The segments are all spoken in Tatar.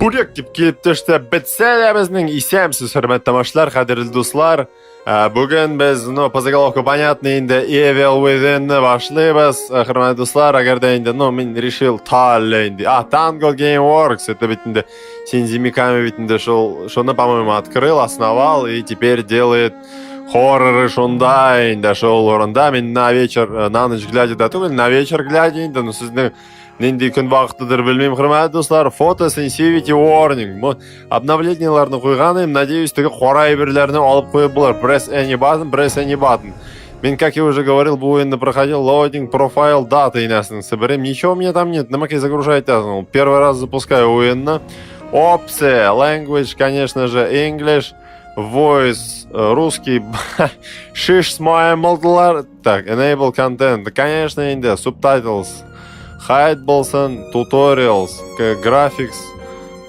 Чебурек дип килеп төште. Бетсә дә безнең исәнсез, хөрмәтле тамашачылар, кадерле дуслар. Бүген без, ну, по заголовку понятно инде, Evil Within башлыйбыз. Хөрмәтле дуслар, әгәр дә инде, ну, мин решил Талля инде. А, Tango Gameworks, это бит инде Синдзи Миками бит инде шул, шуны, по-моему, открыл, основал и теперь делает хорроры шунда инде, шул урында. Мин на вечер, на ночь глядя да түгел, на вечер глядя инде, ну, сезнең нинди көн вакытыдыр белмим, хөрмәтле дуслар. Фото sensitivity warning. Бу обновлениеләрне куйган идем, надеюсь, теге кара әйберләрне алып куеп булыр. Press any button, press any button. Мин, как я уже говорил, бу уенны проходил, loading profile data инәсен себерем. Ничего у меня там нет, нәмәкәй загружать итәсең. Первый раз запускаю уенны. Опция, language, конечно же, English, voice, русский, шиш с моим молдылар. Так, enable content, конечно, инде, subtitles, hide булсын, tutorials, graphics,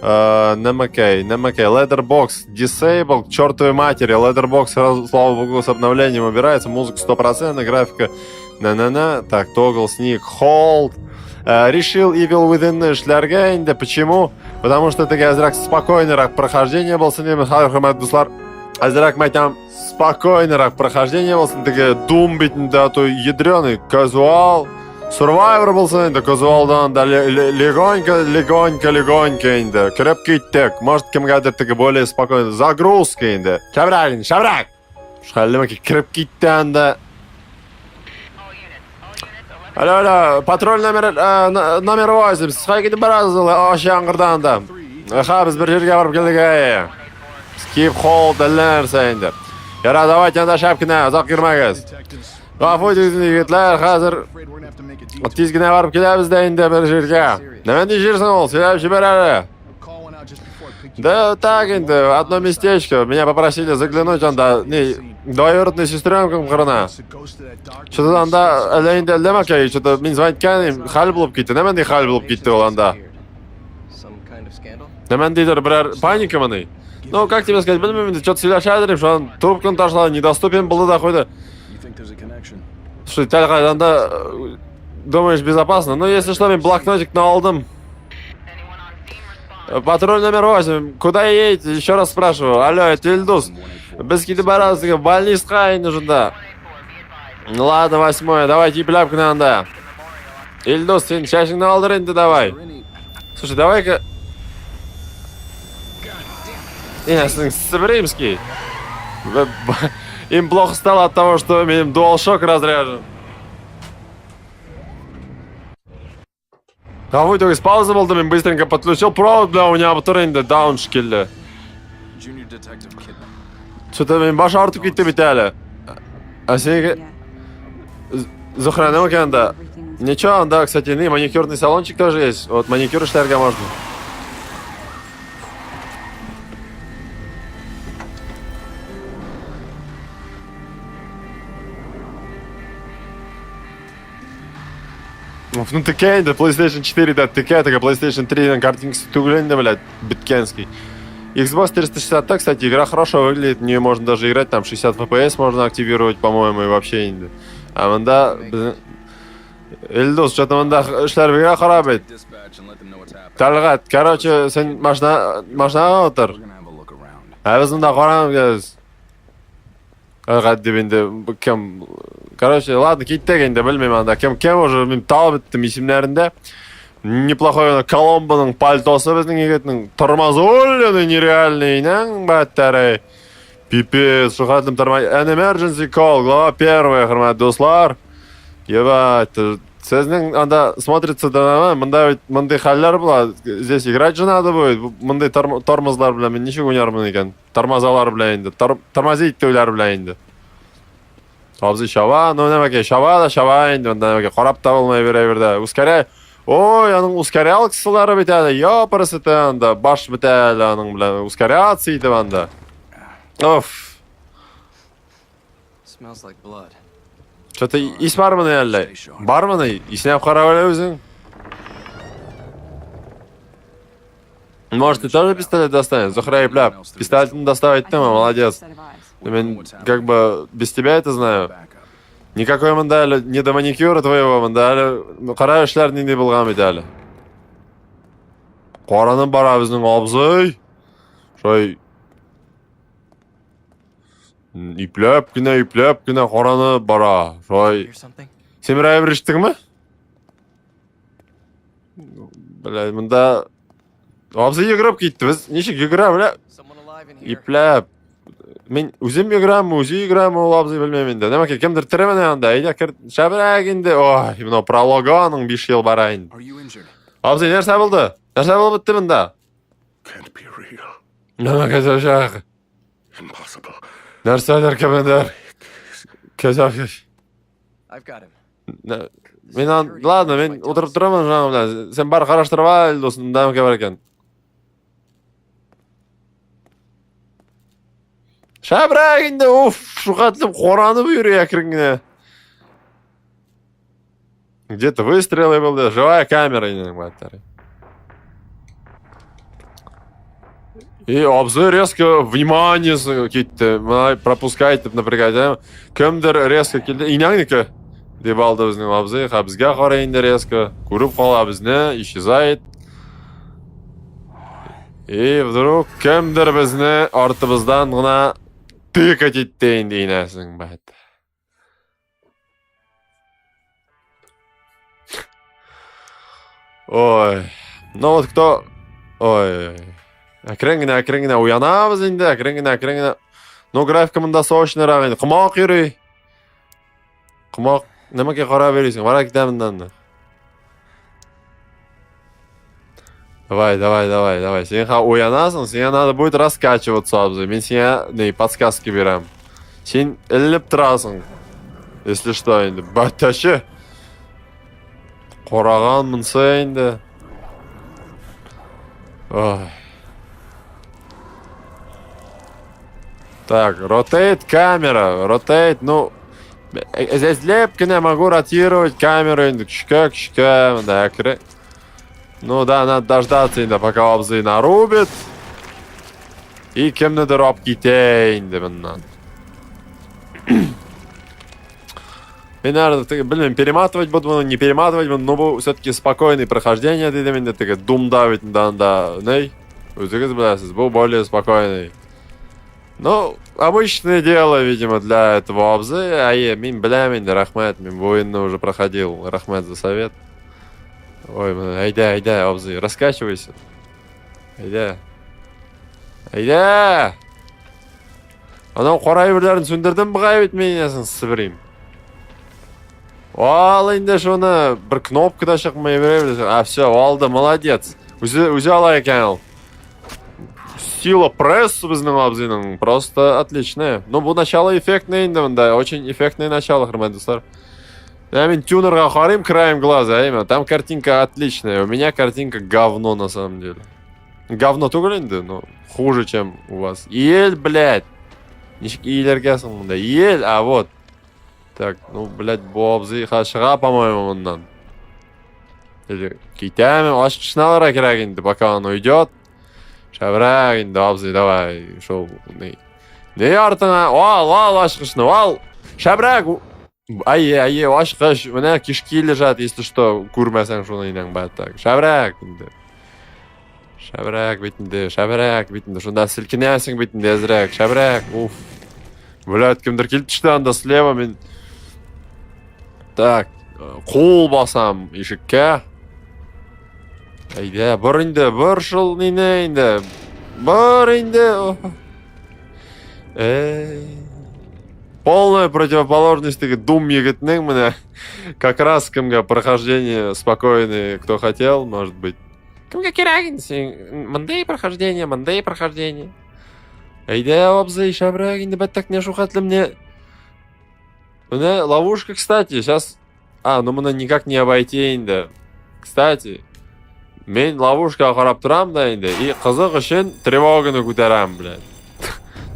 нәмәкәй, нәмәкәй, letterbox, disable, к чертовой матери, letterbox сразу, слава богу, с обновлением убирается, музыка 100%, графика, на-на-на, так, toggle, sneak, hold. Решил Evil Within эшләргә инде, почему? Потому что теге әзрәк спокойнырак прохождение булсын дим, хөрмәтле дуслар. Әзрәк мәйтәм, спокойнырак прохождение булсын, теге Doom бит инде, а то ядреный, казуал, Survivor булсын инде, казуалдан да легонько, легонько, легонько инде. Кереп киттек. Может, кемгәдер теге более спокойно. Загрузка инде. Шәбрәк инде, шәбрәк! Шәллеме кереп китте анда. Алло, алло, патруль номер, номер 8, сез кая китеп барасыз? Аш яңгырдан анда. Ха, без бер җиргә барып килдек, әй. Skip hold әллә нәрсә инде. Яра, давайте анда шәп кенә, озак йөрмәгез. Гафу итегез, егетләр, хәзер тиз генә барып киләбез дә инде бер җиргә. Нәмә ни җир соң ул? Сөйләп җибәр әле. Да так инде, одно местечко. Меня попросили заглянуть анда, не, двоюродной сестренкам кырына. Что-то анда әллә инде әллә мәкәй, что-то мин звонить иткән хәл булып китте. Нәмә ни хәл булып китте ул анда? Нәмә дидер, берәр паника мыни? Ну, как тебе сказать, белмим инде, что-то сөйләшәдер, шуннан трубканы ташлады, недоступен булды да куйды. Слушай, Тәлгать, анда, думаешь, безопасно? Ну, если что, мин блокнотикны алдым. Патруль номер 8, куда едете? Еще раз спрашиваю. Алло, это Ильдус. Без китеп барабыз, больницага инде шунда. Ну ладно, восьмое, давайте ипләп кенә анда. Ильдус, син чәчеңне алдыр инде, давай. Слушай, давай-ка... Не, Сибиримский. Им плохо стало от того, что минем DualShock разряжен. Гафу итегез, пауза булды, мин быстренько подключил. Провод белән уйнап утыр инде, даун шикелле. Что-то мин баш авыртып китте бит әле. Ә синеке Зухраның икән анда. Ничего, анда, кстати, не, маникюрный салончик тоже есть. Вот маникюр эшләргә можно. Ну текә инде, PlayStation 4 да текә, теге PlayStation 3-ның картинкасы түгел инде, блядь, биткенский. Xbox 360, кстати, игра хорошо выглядит, в нее можно даже играть, там 60 FPS можно активировать, по-моему, и вообще инде. А монда безнең Илдус, что-то монда эшләр бигрәк харап бит. Тәлгать, короче, син машина машинага утыр. Ә без монда караңыз. Тәлгать дип инде кем. Короче, ладно, киттек инде, белмим анда. Кем кем уже мин табып беттем исемнәрендә. Неплохой Коломбоның пальтосы безнең егетнең. Тормозуленный нереальный, нәң бәттәре. Пипец, шул хәтлем тормоз. An emergency call, глава первая, хөрмәтле дуслар. Ебать, сезнең анда смотрится да, монда бит мондый хәлләр була. Здесь играть же надо будет. Мондый тормозлар белән мин ничек уйнармын икән? Тормозалар белән инде. Тормозить итүләр белән инде. Абзый чаба, ну нәмәкәй, чаба да чаба инде, монда нәмәкәй, карап та булмый бер әйбердә. Ускоряй. Ой, аның ускорялкасылары бит әле, ёпрсы ты анда, баш бетә әле аның белән, ускоряться итеп анда. Оф. Smells like blood. Что-то ис бармыни әллә? Бармыни? Иснәп карап әле үзең. Может, ты тоже пистолет достанешь? Зухра ипләп. Пистолетны доставить ты, молодец. Мин как бы без тебя это знаю. Никакой монда әле не до маникюра твоего, монда әле кара эшләр нинди булган бит әле. Каранып бара безнең абзый. Шулай ипләп кенә, ипләп кенә каранып бара. Шулай. Син берәр әйбер ишеттеңме? Бля, монда абзый йөгереп китте. Без ничек йөгерә, бля? Ипләп. Мин үзем йөгерәмме, үзе йөгерәме ул абзый белмим инде. Нәмәкә кемдер тере менә анда. Әйдә кер, шәбрәк инде. Ой, менә прологы аның 5 ел бара инде. Абзый нәрсә булды? Нәрсә булып бетте монда? Can't be real. Нәмәкә чәчәк. Impossible. Нәрсәдер кемдер. Кәҗәк. I've got him. Мин ан, ладно, мин утырып торамын жаңы белән. Сен бар караштырып ал, дустым, нәмәкә бар икән. Шәбрәк инде, уф, шухатлып каранып йөри әкрен генә. Где-то выстрелы булды, живая камера инде батарея. И абзый резко внимание китте. Менә пропускать дип напрягать. Кемдер резко килде. Инәңнеке дип алды безнең абзый. Ха безгә карый инде резко. Күреп кала безне, исчезает. И вдруг кемдер безне артыбыздан гына тыкать итте инде инәсең бәт. Ой. Ну вот кто... Ой. Әкрен генә, әкрен генә уянабыз инде, әкрен генә, әкрен генә. Ну, графика монда сочныйрак инде. Комак йөри. Комак, нәмәгә карап йөрисең? Бара китә моннан. Давай, давай, давай, давай. Син ха уянасың, сиңа надо будет раскачиваться, абзый. Мин сиңа не подсказки бирәм. Син эленеп торасың. Если что, инде. Батәше. Караган монсы инде. Ой. Так, rotate камера, rotate, ну, эзләп кенә могу ротировать камеру инде, көчкә, көчкә, монда әкрен. Ну да, надо дождаться инде, пока абзый нарубит. И кемнедер алып китә инде моннан. Мин, наверное, теге, белмим, перематывать буду, моны, не перематывать буду, но бу все-таки спокойный прохождение дидем инде, теге Думда бит инде анда, ней, үзегез беләсез, бу более спокойный. Ну, обычное дело, видимо, для этого абзы. Әйе, мин беләм инде, рәхмәт, мин бу уенны уже проходил. Рәхмәт за совет. Ой, әйдә, әйдә, абзый, раскачивайся. Әйдә. Әйдә! Анау кара әйберләрен сүндердем бугай бит мин инәсен сыбырыйм. Ал инде шуны, бер кнопка да чыкмый, бер әйбер. А, все, алды, молодец. Үзе, үзе ала икән ул. Сила пресс безнең абзыйның просто отличная. Ну, бу начало эффектное инде монда, очень эффектное начало, хөрмәтле дуслар. Я мин тюнерга карыйм краем глаза, әйме, там картинка отличная. У меня картинка говно на самом деле. Говно түгел инде, но хуже, чем у вас. Ел, блядь. Ничек иелергә соң монда? Ел, а вот. Так, ну, блядь, бу абзый чыга, по-моему, моннан. Или китәме? Ачкычны алырга кирәк инде, пока он уйдет. Шәбрәк инде, абзый, давай, шул, ни. Ни артыңа? Ал, ал ачкычны, ал. Шәбрәк. Әйе, әйе, ачкыч. Менә кишки лежат, если что, күрмәсәң шуны инәң бәттәк. Шәбрәк инде. Шәбрәк бит инде, шәбрәк бит инде. Шунда селкенәсең бит инде әзрәк. Шәбрәк, уф. Блядь, кемдер килеп төште анда слева мин. Так, кул басам ишеккә. Әйдә, бор инде, бор шул нине инде. Бор инде. Эй. Полная противоположность теге Doom егетнең менә как раз кемгә прохождение спокойный, кто хотел, может быть. Кемгә кирәк инде син мондый прохождение, мондый прохождение. Әйдә, абзый, шәбрәк инде бәттәк не шул хәтле мне. Менә ловушка, кстати, сейчас. А, ну моны никак не обойти инде. Кстати, мин ловушкага карап торам да инде, и кызык өчен тревоганы күтәрәм, блядь.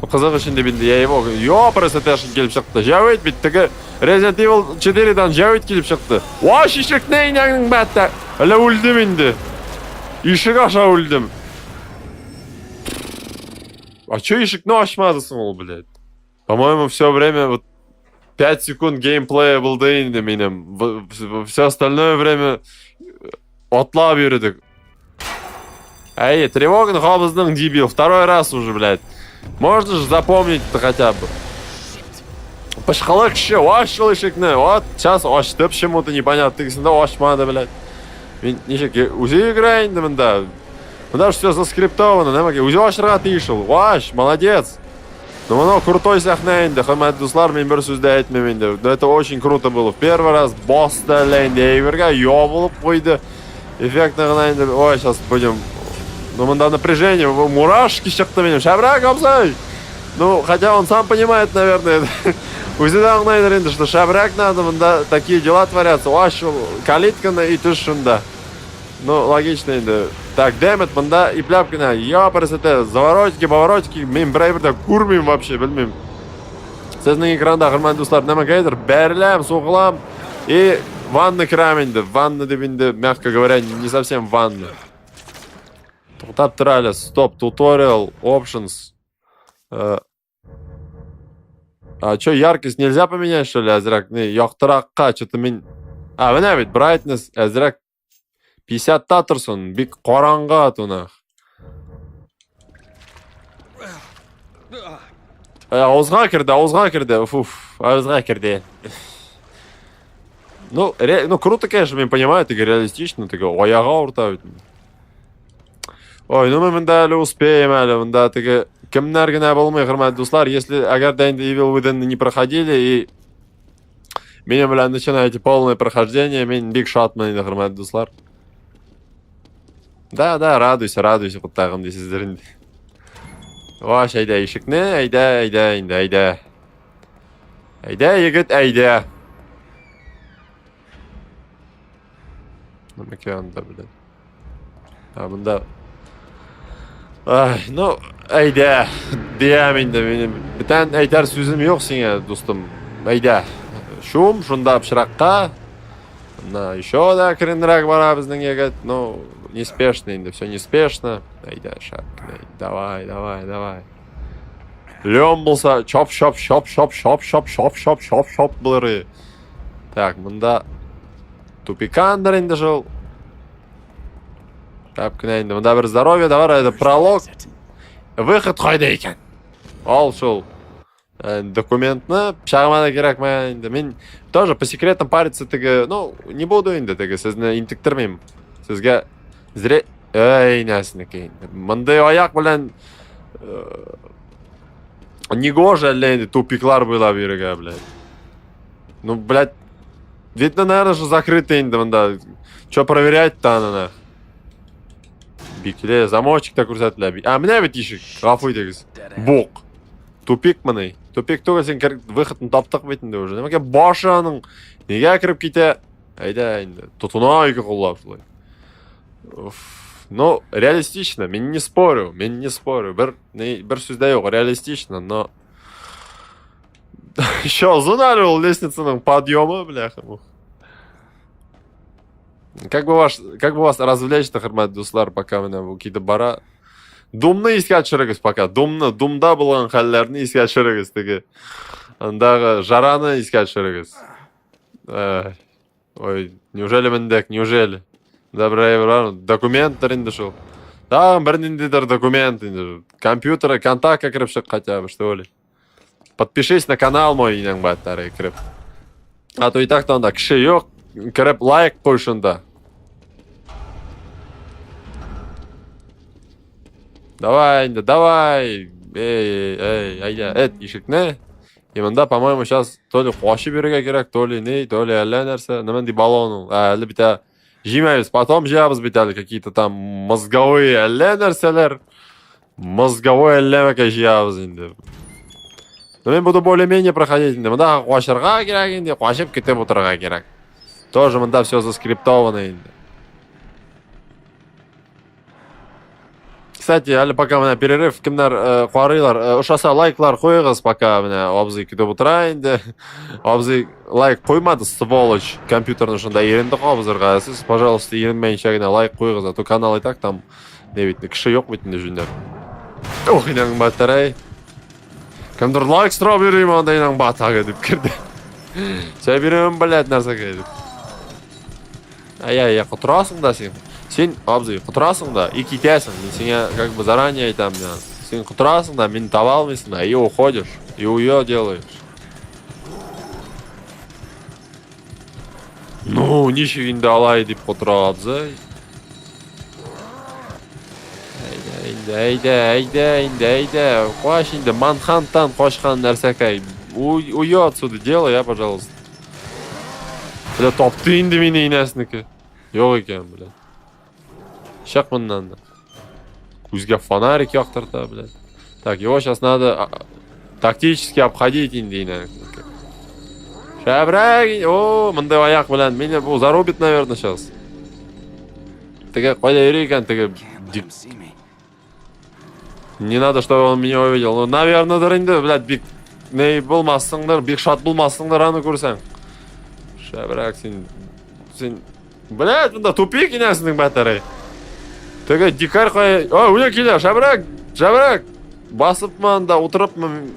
Ну, кызык өчен дип инде я его... Ёпрсы тәшин килеп чыкты. Җәвит бит теге Resident Evil 4-дан Җәвит килеп чыкты. Ва, ишекне инәңнең бәттә. Әллә үлдем инде. Ишек аша үлдем. А чё ишекне ачмады соң ул, блядь? По-моему, все время вот 5 секунд геймплея булды инде минем. Все остальное время атлап йөрдек. Әйе, тревоганы кабыздың, дебил. Второй раз уже, блядь. Можно же запомнить-то хотя бы. Пычкылы кеше, ач шул ишекне. Вот, сейчас ачты почему-то непонятно. Тегесендә ачмады, блядь. Мин ничек, үзе йөгерә инде монда. Монда все заскриптовано, нәмәгә. Үзе ачырга тиеш ул. Ач, молодец. Ну, моно крутой сәхнә инде, хөрмәтле дуслар, мин бер сүз дә әйтмим инде. Но это очень круто было. В первый раз басты әллә инде әйбергә, ябылып куйды. Эффектно гына инде. Ой, сейчас будем. Ну, монда напряжение, мурашки чыкты минем. Шәбрәк абзый! Ну, хотя он сам понимает, наверное. Үзе дә аңлайдыр инде, что шәбрәк надо, монда такие дела творятся. Ач ул калитканы и төш шунда. Ну, логично инде. Так, дэмет, монда ипләп кенә. Я, красота, заворотики, поворотики, мин бер әйбер дә күрмим вообще, белмим. Сезнең экранда, хөрмәтле дуслар, нәмәкәйдер, бәреләм, сугылам. И ванна керәм инде. Ванна дип инде, мягко говоря, не совсем ванна. Туктап тор әле, стоп, туториал, options. А что, яркость нельзя поменять, что ли, әзрәк? Не, яктыракка, что-то мин... А, менә бит, brightness әзрәк 50-та торсын, бик караңгы атунах. Авызга керде, авызга керде. Уф, авызга керде. Ну, ну круто, конечно, мин понимаю, теге реалистично, теге аягы авырта бит. Ой, ну мы монда әле успеем әле, монда теге кемнәр генә булмый, хөрмәтле дуслар, если әгәр дә инде Evil Within не проходили и минем белән начинаете полное прохождение, мин бик шатмын инде, хөрмәтле дуслар. Да, да, радуйся, радуйся, куттагым дисездер инде. Ваш, әйдә ишекне, әйдә, әйдә инде, әйдә. Әйдә, егет, әйдә. Нәмәкә анда, блядь. А монда Ай, ну, әйдә, диям инде минем. Бүтән әйтәр сүзем юк сиңа, дустым. Әйдә. Шум, шунда пычракка. На, еще да әкренрәк бара безнең егет. Ну, неспешно инде, все неспешно. Әйдә, шәп кенә. Давай, давай, давай. Лем булса, чоп, чоп, чоп, чоп, чоп, чоп, чоп, чоп, чоп, чоп булыр. Так, монда тупикандыр инде шул. Тап кенә инде. Монда бер здоровье да бар, это пролог. Выход кайда икән? Ал шул документны, пычагыма да кирәкмәгән инде. Мин тоже по секретам париться теге, ну, не буду инде теге, сезне интектермим. Сезгә зре... Эй, нәсенеке инде. Мондый аяк белән негоже әллә инде тупиклар буйлап йөрергә, блядь. Ну, блядь, видно, наверное, что закрыто инде монда. Че проверять-то аны нах? Бикле, замочек та күрсәтелә. А, менә бит ишек. Гафу итегез. Бук. Тупик мыный. Тупик түгел, син выходны таптык бит инде уже. Нәмәкә башы аның нигә кереп китә? Әйдә инде. Тотына ике куллап шулай. Ну, реалистично, мин не спорю, мин не спорю. Бер, не, бер сүз дә юк, реалистично, но Еще озын әле ул лестницаның подъемы, бляха. Как бы ваш, как бы вас развлечь-то, хөрмәтле дуслар, пока менә бу китеп бара. Думны искә төшерегез пока. Думны, Думда булган хәлләрне искә төшерегез теге. Андагы жараны искә төшерегез. Ой, неужели мендек, неужели? Доброе утро. Документтер инде шул. Тагын бер ниндидер документ инде. Компьютер, контактка кереп чык хотя бы, что ли. Подпишись на канал мой, инәң баттары кереп. А то и так анда кеше юк. Кереп лайк куй шунда. Давай инде, давай. Эй, эй, әйдә, эт ишекне. И монда, по-моему, сейчас то ли качып йөрергә кирәк, то ли ни, то ли әллә нәрсә. Нәмә ди баллон ул. Ә, әле бит җыймайбыз, потом җыябыз бит әле какие-то там мозговые әллә нәрсәләр. Мозговой әллә мәкә җыябыз инде. Но мин буду более-менее проходить инде. Монда качырга кирәк инде, качып китеп утырырга кирәк. Тоже монда все заскриптовано инде. Кстати, әле пока менә перерыв кемнәр карыйлар, ошаса лайклар куегыз, пока менә абзый көтеп утыра инде. Абзый лайк куймады, сволочь. Компьютерны шунда иренде кабызырга. Сез, пожалуйста, иренмәенчә генә лайк куегыз, а то канал и так там не бит, кеше юк бит инде җүнләп. Ох, инәң батарей. Кемдер лайк сорап йөрим анда инәң батагы дип керде. Сә бирәм, блядь, нәрсәгә дип. Ай-ай, котырасың да син. Син, абзый, котырасың да и китәсең. Мин сиңа как бы заранее әйтәм мин. Син котырасың да, мине таба алмыйсың да, и уходишь, и уё делаешь. Ну, ничек инде алай дип котыра абзый. Әйдә, инде, әйдә, әйдә, инде, әйдә. Кач инде, Манханттан качкан нәрсәкәй. Уйо отсюда делай, а, пожалуйста. Бля, тапты инде мине инәсенеке. Юк икән, бля. Чык моннан да. Күзгә фонарик яктырта, бля. Так, его сейчас надо тактически обходить инде инәсенеке. Шәбрәк, о, мондай аяк белән мине бу зарубит, наверное, сейчас. Теге кайда йөри икән, теге дик. Не надо, чтобы он меня увидел. Ну, наверное, инде, блядь, бик не булмассыңдыр, бик шат булмассыңдыр аны күрсәң. Шәбрәк син. Син, блядь, монда тупик инәсенең батарей. Теге дикарь кая... О, үле килә, шәбрәк, шәбрәк. Басыпмы анда, утырыпмы?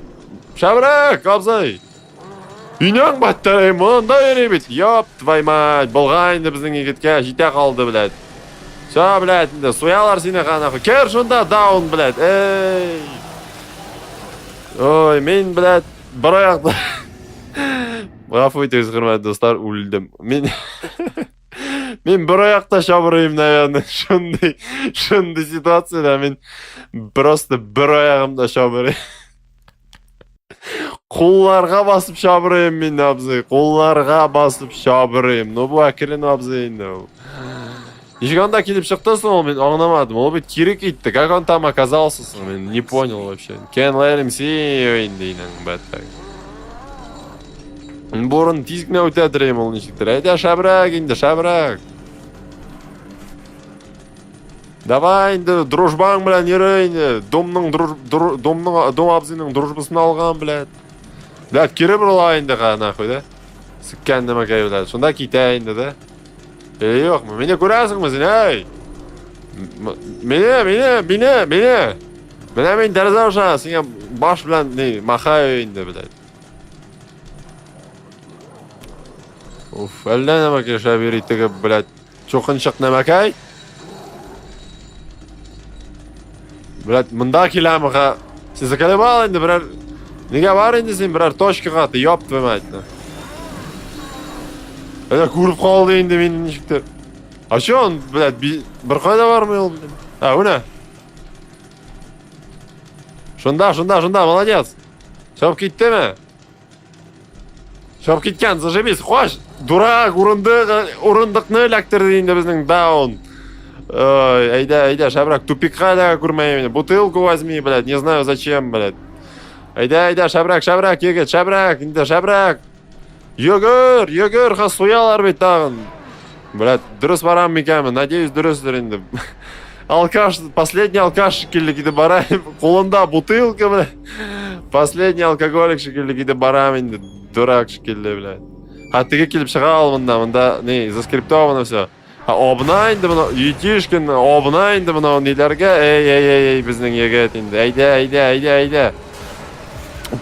Шәбрәк, абзый. Инәң батарей, монда йөри бит. Ёб твою мать, булган инде безнең егеткә, җитә калды, блядь. Всё, блядь, инде суялар сине нахуй. Кер шунда, даун, блядь. Эй. Ой, мин, блядь, бер аякта. Гафу итегез, хөрмәтле дуслар, үлдем. Мин Мин бер аякта чабырыйм, наверное, шундый, шундый ситуациядә мин просто бер аягымда чабырыйм. Кулларга басып чабырыйм мин, абзый. Кулларга басып чабырыйм. Ну бу әкрен абзый инде ул. Ничек анда килеп чыкты соң ул, мин аңламадым. Ул бит кире китте. Как он там оказался соң, мин не понял вообще. Кен let him see инде инең бәттәк. Борын тиз генә үтә торыйм ул ничектер. Әйдә шәбрәк инде, шәбрәк. Давай инде дружбаң белән йөре инде. Домның друж, дру, домның дом абзыйның дружбасын алган, блядь. Блядь, кире борыла инде ха, нахуй, да? Сиккән нәмәкәй, блядь. Шунда китә инде, да? Эй, юкмы? Мине күрәсеңме син, эй? Мине, мине, мине, мине. Менә мин тәрәзә аша сиңа баш белән ни, махаю инде, блядь. Уф, әллә нәмәкәй шәп йөри теге, блядь. Чукынчык нәмәкәй. Блядь, монда киләме ха? Син заколебал инде берәр. Нигә бар инде син берәр точкага, ты ёб твою мать. Әнә күреп калды инде мине ничектер. А чё он, блядь, бер кайда бармый ул, блядь? А, менә. Шунда, шунда, шунда, молодец. Чыгып киттеме? Чыгып киткән, зажимись, кач! Дурак, урындык, урындыкны эләктерде инде безнең даун. Ой, әйдә, әйдә, шәбрәк, тупикка эләгә күрмә инде. Бутылку возьми, блядь, не знаю зачем, блядь. Әйдә, әйдә, шәбрәк, шәбрәк, егет, шәбрәк, инде шәбрәк. Йөгер, йөгер, ха суялар бит тагын. Блядь, дөрес барам микәнме? Надеюсь, дөрестер инде. Алкаш, последний алкаш шикелле китеп бара. Кулында бутылка, блядь. Последний алкоголик шикелле китеп барам инде. Дурак шикелле, блядь. А теге килеп чыга ул монда, монда не, заскриптовано все. А обна инде моны, Етишкин, обна инде моны ниләргә? Эй, эй, эй, эй, безнең егет инде. Әйдә, әйдә, әйдә, әйдә.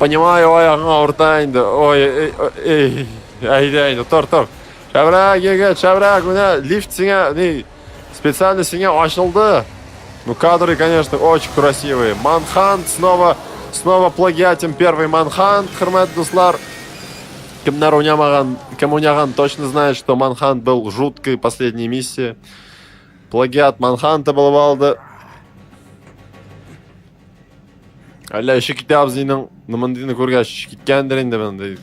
Понимаю, аягың авырта инде. Ой, эй, эй, әйдә инде, тор, тор. Шәбрәк, егет, шәбрәк, менә лифт сиңа, ни, специально сиңа ачылды. Ну, кадры, конечно, очень красивые. Манхант снова, снова плагиатим первый Манхант, хөрмәтле дуслар. Кемнәр уйнамаган, кем уйнаган, точно знает, что Манхант был жуткой последней миссии. Плагиат Манханта булып алды. Әллә эше китә абзыйның, ну мондыйны күргәч эше киткәндер инде мондый.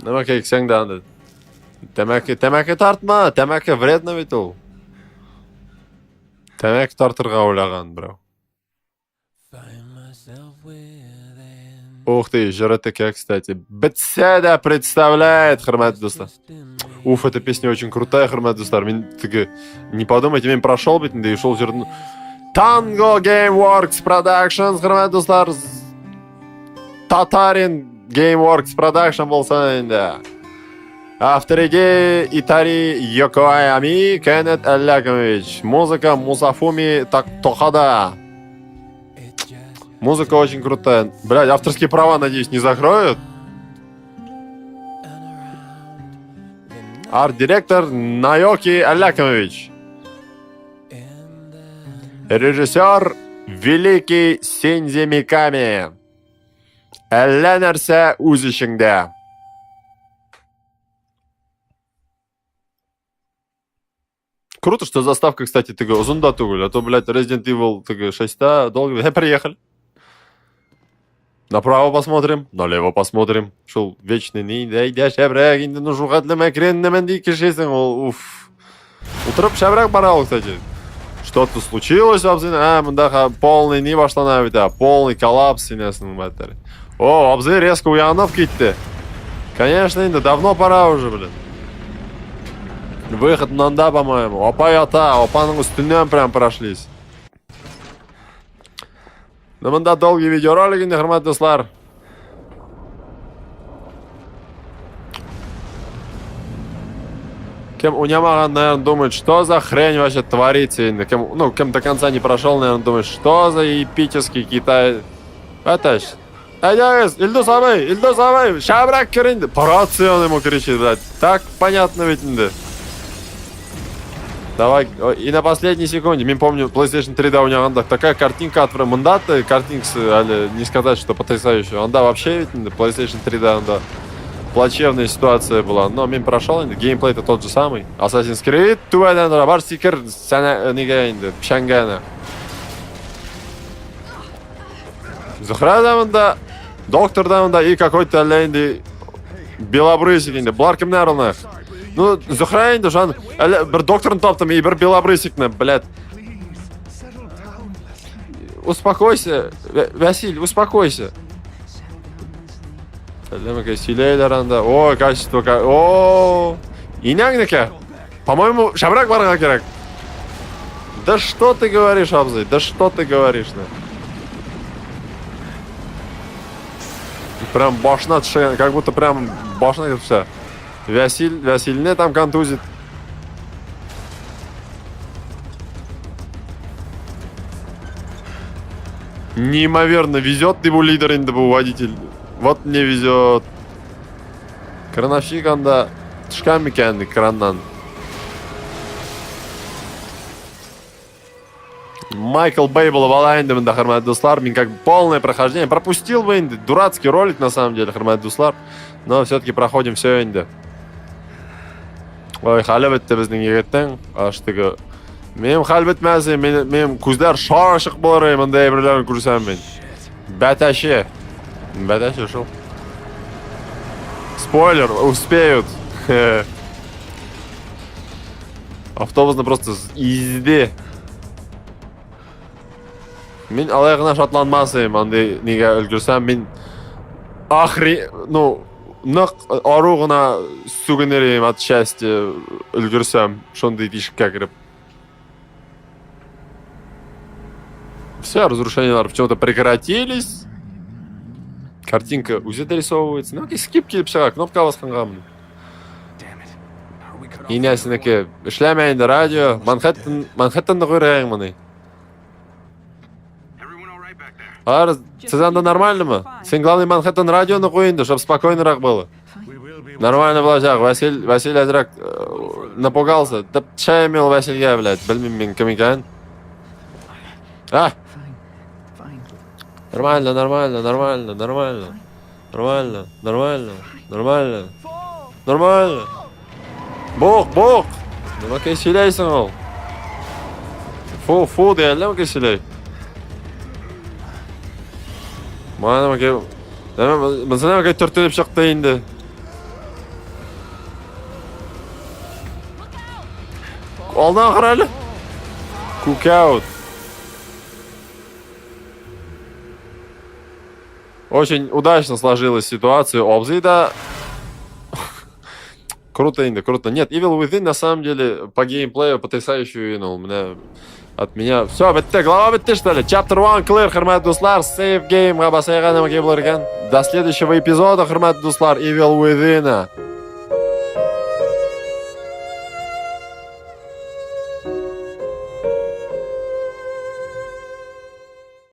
Нәмәкә иксәң дә анда. Тәмәке, тәмәке тартма, тәмәке вредно бит ул. Тәмәке тартырга уйлаган берәү. Ух ты, җыры текә, кстати. Бетсә дә представляет, хөрмәтле дуслар. Уф, эта песня очень крутая, хөрмәтле дуслар. Мин теге, не подумайте, мин прошел бит инде, шул җырны. Tango Gameworks Productions, хөрмәтле дуслар. Татарин Gameworks Production булсын инде. Автор идеи Итари Йокоами Кеннет Алякомович. Музыка Мусафуми Токада. Музыка очень крутая. Блядь, авторские права, надеюсь, не закроют? Арт-директор Найоки Алякимович. Режиссер Великий Синдзи Миками. Әллә нәрсә үз эчеңдә. Круто, что заставка, кстати, теге озын да түгел, а то, блядь, Resident Evil теге 6-та долго. Приехали. Направо посмотрим, налево посмотрим. Шул вечный ни, әйдә шәбрәк инде, ну шул хәтле мәкреннемен ди кешесең ул, уф. Утырып шәбрәк бара ул, кстати. Что-то случилось, абзый, а, монда полный ни башлана бит, а, полный коллапс синәсенең бәттәре. О, абзый резко уянып китте. Конечно, инде давно пора уже, блин. Выход монда, по-моему. Апа ята, апаның өстеннән прям прошлись. Ну, монда долгий видеоролик инде, хөрмәтле дуслар. Кем уйнамаган, наверное, думает, что за хрень вообще творится инде. Кем, ну, кем до конца не прошел, наверное, думает, что за эпический Китай. Әтәч. Әйдәгез, Илдус абый, Илдус абый, шәбрәк кер инде. По рации он ему кричит, блядь. Так понятно ведь инде. Давай, и на последней секунде, мин помню, PlayStation 3 да уйнаганда такая картинка от монда картинкасы әле не сказать, что потрясающая. Анда вообще ведь инде PlayStation 3 да анда плачевная ситуация была. Но мин прошел инде, геймплей-то тот же самый. Assassin's Creed түбәдән тора, бар сикер сәнә нигә инде, печәнгә әнә. Зөһрә дә монда, доктор да монда, и какой-то әллә инде белобрысик инде. Болар кемнәр аны? Ну, Зөһрә инде жан, әллә бер докторны таптым, и бер белобрысикны, блядь. Успокойся, Василь, успокойся. Әллә микән сөйләйләр анда. О, качество, о, инәңнеке. По-моему, шәбрәк барырга кирәк. Да что ты говоришь, абзый? Да что ты говоришь, на? Прям башына төшә, как будто прям башына килеп төшә. Василь, Васильне там контузит. Неимоверно везет его лидер инде бу водитель. Вот не везет. Крановщик анда төшкән микән краннан? Майкл Бэй булып ала инде монда, хөрмәтле дуслар. Мин как полное прохождение пропустил бы инде. Дурацкий ролик на самом деле, хөрмәтле дуслар. Но все-таки проходим все инде. Ой, хәле бетте безнең егетнең. Аш теге. Минем хәл бетмәс, минем күзләр шар ачык булыр мондай әйберләрне күрсәм мин. Бәтәче. Бәтәче шул. Спойлер, успеют. Автобусны просто изде. Мин алай гына шатланмас идем, андый нигә өлгерсәм, мин ахри, ну, нык ару гына сүгенер идем от счастья өлгерсәм, шундый тишеккә кереп. Все, разрушения почему-то прекратились. Картинка үзе дорисовывается. Ну, скип килеп чыга, кнопка басканга. Инәсенеке эшләмә инде радио. Манхэттен, Манхэттенны куйрагың моны. Алар, сез анда нормальнымы? Син главный Манхэттен радионы куй инде, чтобы спокойнырак было. Нормально булачак. Василь, Василь әзрәк напугался. Да чай имел Васильгә, блядь. Белмим мин кем икән. А! Нормально, нормально, нормально, нормально. Нормально, нормально, нормально. Нормально. Бок, бок. Нәмәкәй сөйләйсең ул? Фу, фу, ди әллә микән сөйләй? Моңа нәмәкәй... Монысы нәмәкәй төртелеп чыкты инде. Алдан кара әле. Кукаут. Очень удачно сложилась ситуация. Абзый да... Круто, инде, круто. Нет, Evil Within на самом деле по геймплею потрясающую винул. Меня от меня... Все, бетте, глава бетте, что ли? Chapter 1 clear, хөрмәтле дуслар. Save game, басайга нәмәкәй булыр икән. До следующего эпизода, хөрмәтле дуслар, Evil Within.